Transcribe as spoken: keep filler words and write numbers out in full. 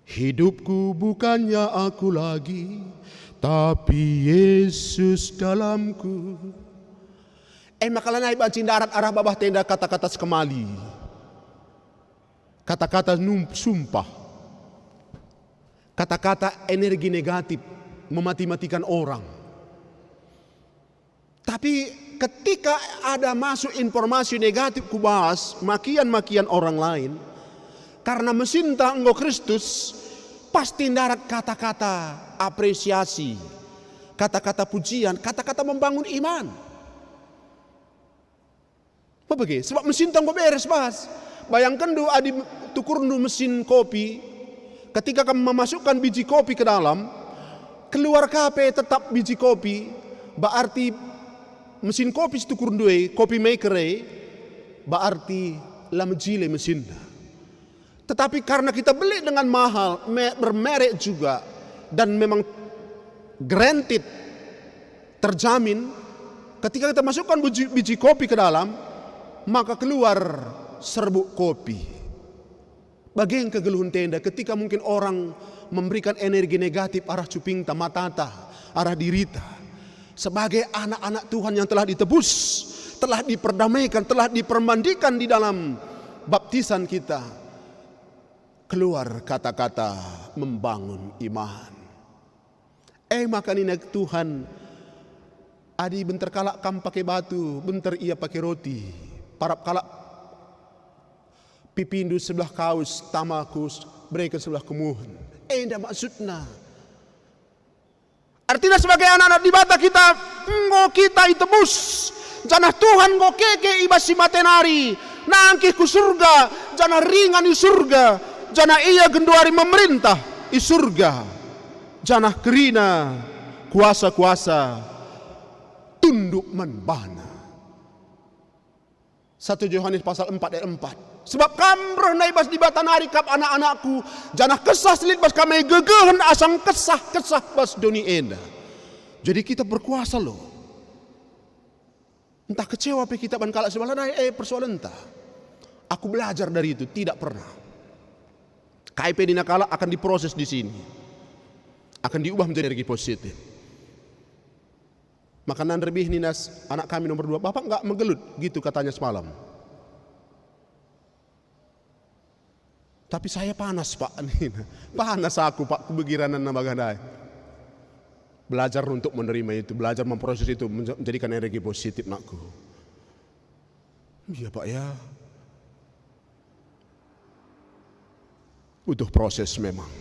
Hidupku bukannya aku lagi, tapi Yesus dalamku. E maka lanai banci ndarat arah babah tenda kata-kata sekemali. Kata-kata num-, sumpah. Kata-kata energi negatif, memati-matikan orang. Tapi ketika ada masuk informasi negatif ku bas makian-makian orang lain, karena mesinta enggo Kristus, pasti ndarat kata-kata apresiasi, kata-kata pujian, kata-kata membangun iman. Mebege, sebab mesinta enggo beres bas. Bayangkenndu adi tukurndu mesin kopi, ketika kam memasukkan biji kopi ke dalam, keluar ka pe tetap biji kopi, berarti mesin kopi si tukurndu e, kopi maker e, berarti la mejile mesinna. Tetapi karena kita beli dengan mahal, me-, bermerek juga, dan memang granted, terjamin, ketika kita masukkan biji, biji kopi ke dalam, maka keluar serbuk kopi. Bage nge kegeluhen tenda ketika mungkin orang memberikan energi negatif arah cupingta, matata, arah dirita. Sebagai anak-anak Tuhan yang telah ditebus, telah diperdamaikan, telah dipermandikan di dalam baptisan kita, keluar kata-kata membangun iman. E maka nina Tuhan, "Adi benter kalak kam pake batu, benter ia pake roti. Parap kalak pipindu sebelah kaus, tama ku s-, bereken sebelah kemuhen." Enda maksudna. Artina sebagai anak-anak Dibata kita, enggo kita itebus, janah Tuhan enggo keke i bas si mate nari, nangkih ku surga, janah ringan i surga, janah ia genduari memerintah i surga, janah kerina kuasa-kuasa tunduk man bana. Satu Yohanes pasal empat ayat empat. "Sebab kam reh nai bas Dibata nari kap anak-anakku, janah Kesah si lit bas kam e gegehen asang kesah-kesah bas doni enda." Jadi kita berkuasa loh. Entah kecewa pe kita ban kalak sebelah nai, eh, persoalenta. Aku belajar dari itu, tidak pernah. Kai pe nina kalak akan diproses di sini. Akan diubah menjadi energi positif. Maka nderbih nina s-, anak kami nomor dua, "Bapak nggak menggelut?" gitu katanya semalam. "Tapi saya panas, Pak," nina. "Panas aku, Pak, kebegiranna bagah ndai." Belajar untuk menerima itu, belajar memproses itu, menja-, menjadikan energi positif, nakku. Iya, Pak, ya. Butuh proses memang.